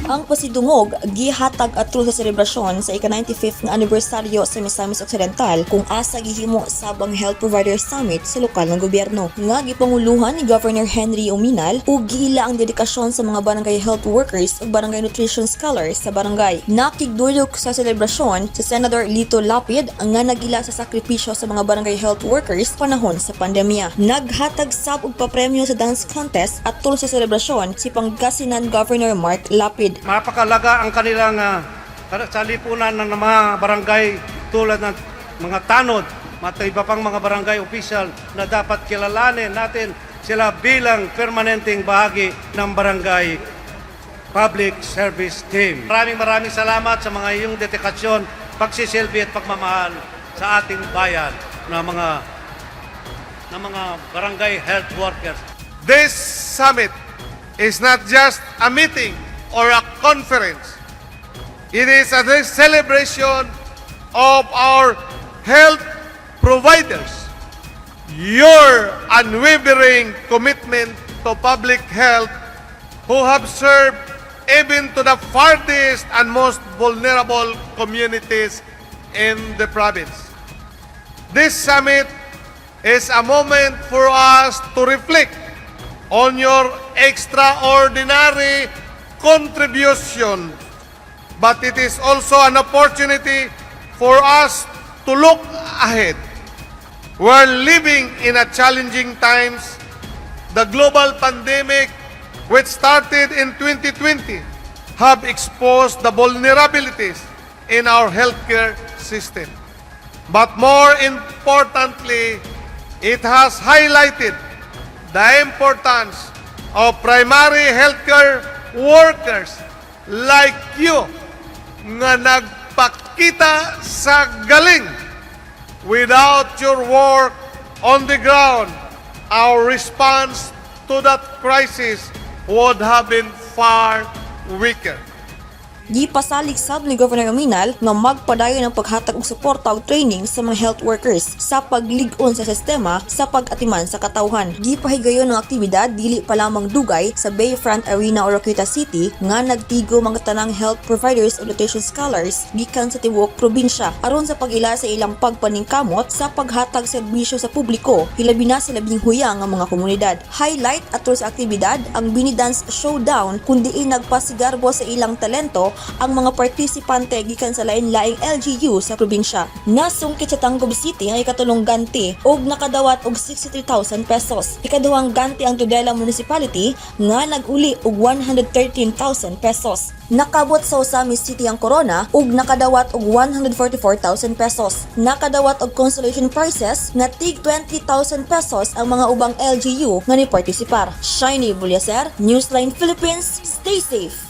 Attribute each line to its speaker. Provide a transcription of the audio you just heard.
Speaker 1: Ang pasidungog gihatag atol sa selebrasyon sa ika-95th nga anibersaryo sa Misamis Occidental, kung asa gihimo sab ang Health Provider Summit sa lokal ng gobyerno nga gipanguluhan ni Governor Henry Ominal ug giila ang dedikasyon sa mga barangay health workers ug barangay nutrition scholars sa barangay. Nakigdulok sa selebrasyon si Senator Lito Lapid nga nagila sa sakripisyo sa mga barangay health workers panahon sa pandemya. Naghatag sab og papremyo sa dance contest atol sa selebrasyon si Pangasinan Governor Mark Lapid.
Speaker 2: Mapakalaga ang kanilang sa lipunan ng mga barangay tulad ng mga tanod at iba pang mga barangay official na dapat kilalanin natin sila bilang permanenteng bahagi ng barangay public service team. Maraming maraming salamat sa mga iyong dedikasyon, pagsisilbi at pagmamahal sa ating bayan na mga barangay health workers.
Speaker 3: This summit is not just a meeting or a conference. It is a celebration of our health providers. Your unwavering commitment to public health, who have served even to the farthest and most vulnerable communities in the province. This summit is a moment for us to reflect on your extraordinary contribution, but it is also an opportunity for us to look ahead. We're living in a challenging times. The global pandemic, which started in 2020, have exposed the vulnerabilities in our healthcare system. But more importantly, it has highlighted the importance of primary healthcare workers like you nga nagpakita sa galing. Without your work on the ground, our response to that crisis would have been far weaker.
Speaker 1: Gipasalig sab ni Governor Ominal nga magpadayon ang paghatag og suporta ug training sa mga health workers sa paglig-on sa sistema sa pag-atiman sa katawhan. Gipahigayon ang aktibidad dili pa lamang dugay sa Bayfront Arena, Oroquieta City, nga nagtigo mga tanang health providers ug nutrition scholars gikan sa tibuok probinsya aron sa pag-ila sa ilang pagpaningkamot sa paghatag serbisyo sa publiko, hilabi na sa labing huyang nga mga komunidad. Highlight atol sa aktibidad ang Binidance Showdown, kung diin nagpasigarbo sa ilang talento ang mga partisipante gikan sa lain-laing LGU sa probinsya. Nasungkit sa Tangub City ang ikatulong ganti ug nakadawat og 63,000 pesos. Ikaduhang ganti ang Tudela Municipality nga nag-uli og 113,000 pesos. Nakabot sa Ozamiz City ang corona ug nakadawat og 144,000 pesos. Nakadawat og consolation prizes nga tig 20,000 pesos ang mga ubang LGU nga ni partisipar. Shiny Bulyaser, Newsline Philippines, stay safe.